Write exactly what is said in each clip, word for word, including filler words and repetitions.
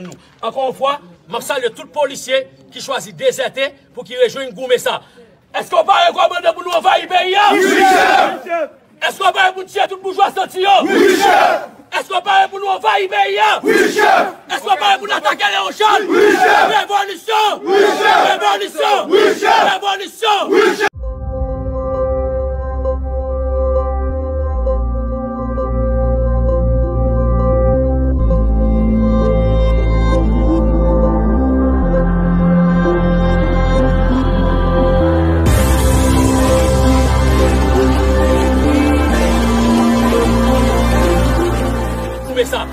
nou. Ankò yon fwa, m ap salye tout polisye ki chwazi dezète pou ki rejwenn goumen sa. Èske w pare, kòmandan, pou nou anvayi peyi a? Wi, chèf! Èske w pare pou n tiye tout boujwa santi yo? Wi, chèf! Èske w pare pou nou anvayi peyi a? Wi, chèf! Èske w pare pou n atake Leon Charles? Wi, chèf! Revolisyon! Wi, chèf! Revolisyon! Wi, chèf! Revolisyon! Wi, chèf! Koupe sa.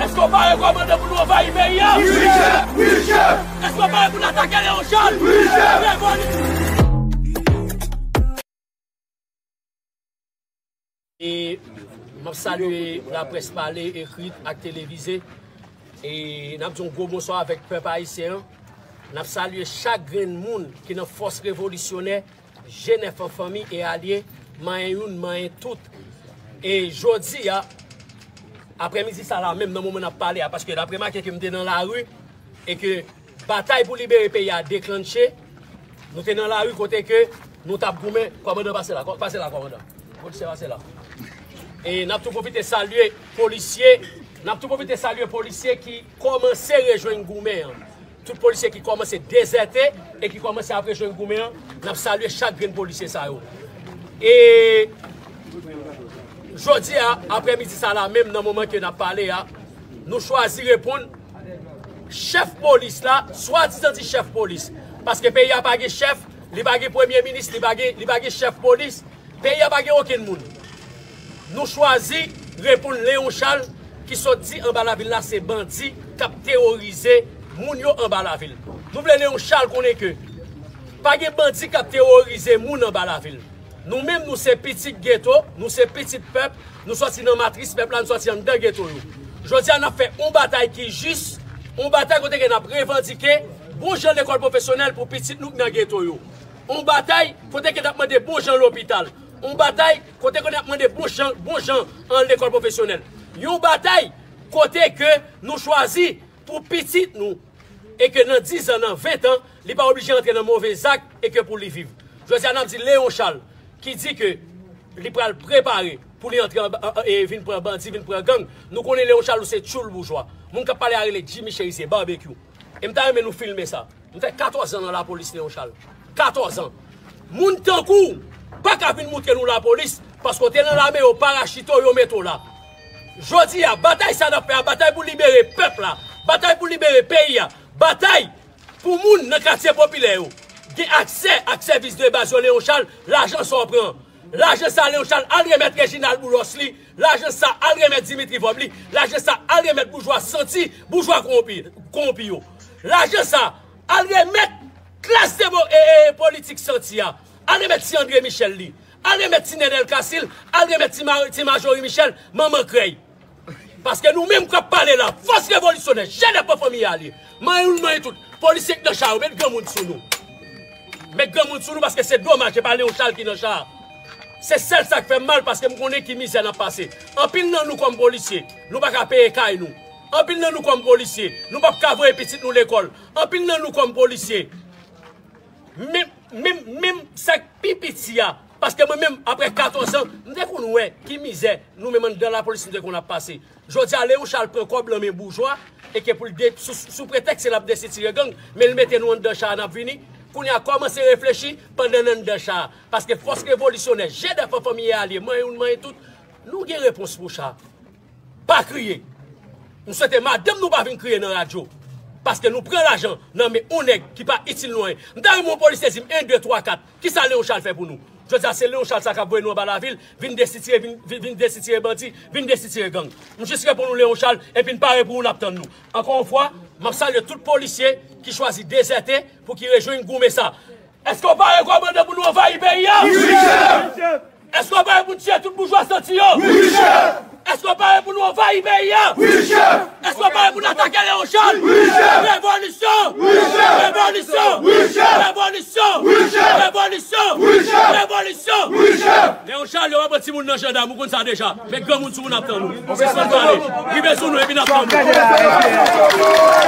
Èske w pare, kòmandan, pou nou anvayi peyi a? Wi, chèf! Wi, chèf! Èske w pare pou n atake Leon Charles? Wi, chèf! Revoli- E m ap salye laprès pale, ekrit ak televize. E n ap di yon gwo bonswa avèk pèp ayisyen an. N ap salye chak grenn moun ki nan fòs revolisyonè, G nèf an fanmi e alye, manyen youn, manyen tout. E jodi a, aprèmidi sa la menm, nan moman n ap pale a, paske n ap remake ke m te nan lari, e ke batay pou libere peyi a deklanche. Nou te nan lari kote ke nou t ap goumen. Kòmandan, pase la, kò-, pase la, kòmandan. Polisye, pase la. E n ap tou pwofite salye polisye, n ap tou pwofite salye polisye ki kòmanse rejwenn goumen an. Tout polisye ki kòmanse dezète e ki kòmanse ap rejwenn goumen an, n ap salye chak grenn polisye sa yo. E jodi a, aprèmidi sa la menm, nan moman ke n ap pale a, nou chwazi reponn chèf polis la, swadizan di chèf polis. Paske peyi a pa gen chèf, li pa gen premye minis, li pa gen, li pa gen chèf polis, peyi a pa gen okenn moun. Nou chwazi reponn Leon Charles ki sot di anba lavil la se bandi k ap teworize moun yo anba lavil. Nou vle Leon Charles konnen ke pa gen bandi k ap teworize moun anba lavil. Nou menm, nou se pitit geto, nou se pitit pèp, nou sòti nan matris pèp la, nou sòti anndan geto yo. Jodi a, n ap fè yon batay ki jis, yon batay kote ke n ap revandike bon jan lekòl pwofesyonèl pou pitit nou k nan geto yo. Yon batay kote ke n ap mande bon jan lopital. Yon batay kote ke n ap mande bon jan, bon jan an lekòl pwofesyonèl. Yon batay kote ke nou chwazi pou pitit nou, e ke nan diz an, nan ven an, li pa oblije antre nan move zak e ke pou li viv. Jodi a, n ap di Leon Charles, ki di ke li pral prepare pou li antre anba, an, an, e vin pran bandi, vin pran gang. Nou konnen Leon Charles se tchoul boujwa. Moun k ap pale a rele Jimmy Chérizier, Barbecue. E m ta renmen nou filme sa. M fè katòz an nan lapolis, Leon Charles. Katòz an. Moun tankou w pa ka vin moutre nou lapolis, paske w te nan lame, yo parachite w, yo mete w la. Jodi a, batay sa n ap fè a, batay pou libere pèp la, batay pou libere peyi a, batay pou moun nan katye popilè yo gen aksè ak sèvis de baz yo, Leon Charles, lajan sa w pran. Lajan sa, Leon Charles, al remèt Reginald Boulos li. Lajan sa, al remèt Dimitri Vorbe li. Lajan sa, al remèt boujwa santi, boujwa kowonpi, kowonpi yo. Lajan sa, al remèt klas de bo-, e, e, politik santi a. Al remèt ti André Michel li. Al remèt ti Nenel Casil. Al remèt ti Ma-, ti Marjorie Michel, manman krèy. Paske nou menm k ap pale la, fòs revolisyonè, G nèf an fanmi alye, manyen youn, manyen tout, polisye k nan cha yo, met granmoun sou nou. Met granmoun sou nou, paske se domaj, se pa Leon Charles ki nan cha a. Se sèl sa k fè m mal, paske m konnen ki mizè n ap pase. Anpil nan nou kòm polisye, nou pa ka peye kay nou. Anpil nan nou kòm polisye, nou p ap ka voye pitit nou lekòl. Anpil nan nou kòm polisye, menm, menm, menm sa k pi piti a. Paske mwen menm, apre katòz an, m te konn wè ki mizè nou menm anndan lapolis nou te konn ap pase. Jodi a, Leon Charles pran kòb nan men boujwa, e ke pou l de-, sou, sou pretèks se l ap desitire gang, men l mete nou anndan cha a, n ap vini. Kounye a, kòmanse reflechi pandan n anndan cha a. Paske fòs revolisyonè, G nèf an fanmi e alye, manyen youn, manyen tout, nou gen repons pou cha a. Pa kriye. M swete madanm nou pa vin kriye nan radyo. Paske nou pran lajan nan men yon nèg ki pa itil nou anyen. M ta renmen yon polisye di m en, de, twa, kat. Kisa Leon Charles fè pou nou? Jodi a, se Leon Charles sa k ap voye nou anba lavil, vin desitire, vin, vin, vin desitire bandi, vin desitire gang. M jis reponn nou Leon Charles, epi n pare pou ou, n ap tann nou. Ankò yon fwa, m ap salye tout polisye ki chwazi dezète pou ki rejwenn goumen sa. Èske w pare, kòmandan, pou nou anvayi peyi a? Wi, chèf! Èske w pare pou n tiye tout boujwa santi yo? Wi, chèf! Èske w pare pou nou anvayi peyi a? Wi, chèf! Èske w pare pou n atake Leon Charles? Wi, chèf! Revolisyon! Wi, chèf! Revolisyon! Wi, chèf! Revolisyon! Wi, chèf! Revolisyon! Wi, chèf! Revolisyon! Wi, chèf! Leon Charles, yo pa pran timoun nan jandam, ou konn sa deja. Met granmoun sou nou, n ap tann nou. Sispann pale. Rive sou nou, epi n ap tann nou.